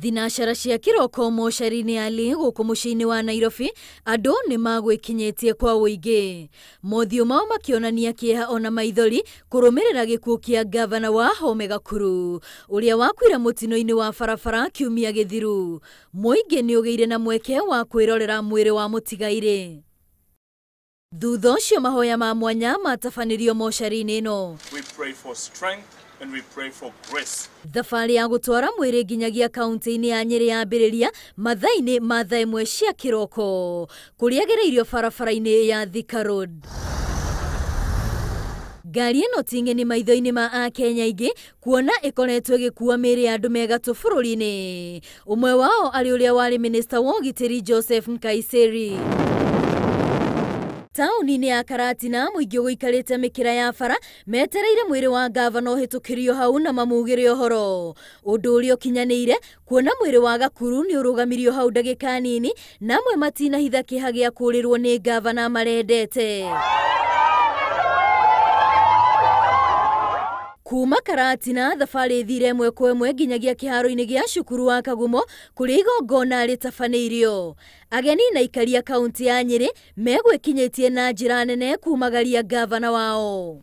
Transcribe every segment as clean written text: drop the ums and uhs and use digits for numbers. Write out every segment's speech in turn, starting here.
Thinacara cia kĩroko mocarĩ-inĩ ya Lee gũkũ mũciĩ-inĩ wa Nairobi, andũ nĩ magwĩkinyĩtie kwa ũingĩ. Mothiũ mao makĩonania kĩeha ona maithori kũrũmĩrĩra gĩkuũ kĩa ngavana wa Wahome Gakuru ũrĩa wakuire mũtino-inĩ wa barabara kiumia gĩthiru. Mũingĩ nĩ ũgĩire na mweke wa kwĩrorera mwĩrĩ wa mũtigairĩ. Thutha ũcio mahoya ma mwanya matabanĩrio mocarĩ-inĩ ĩno. We pray for strength and we pray for grace. Thabarĩ ya gũtwara mwĩrĩ nginyagia kaunti-inĩ ya Nyĩrĩ yambĩrĩria mathaa-inĩ ma thaa ĩmwe cia kĩroko kũrĩa gereirio barabara-inĩ ya Thika Road. Ngari ĩno ti ng'eni maitho-inĩ ma Akenya aingĩ kuona ĩkoretwo ĩgĩkua mĩĩrĩ ya andũ me gatũ bũrũri-inĩ. Ũmwe wao arĩ ũrĩa warĩ minista wa ũgitĩri Joseph Nkaissery. Taũni-inĩ ya Karatina mũingĩ ũgũikarĩte mĩkĩra ya bara metereire mwĩrĩ wa ngavana ũhĩtũkĩrio hau na mamugĩre ũhoro. Ũndũ ũrĩa ũkinyanĩire kuona mwĩrĩ wa Gakuru nĩ ũrũgamirio hau ndagĩka nini na amwe matinahitha kĩeha gĩa kũũrĩrwo nĩ ngavana marendete. Kuma Karatina thabarĩ ĩthire ĩmwe kwa ĩmwe nginyagia kĩharo-inĩ gĩa cukuru wa Kagumo kũrĩa igongona rĩtabanĩirio. Ageni na aikaria kaunti ya Nyĩrĩ megwĩkinyĩtie na njĩra nene kumagaria ngavana wao.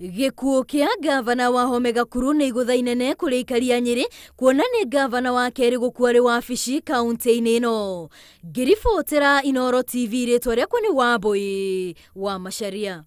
Gĩkuũ kĩa ngavana wa Wahome Gakuru nĩ igũtha inene kũrĩ aikaria Nyĩrĩ kuona nĩ ngavana wa kerĩ gũkua arĩ wabici kaunti-inĩ ĩno. Ngĩribotera Inooro TV rĩtwa rĩakwa nĩ Wambui wa Macharia.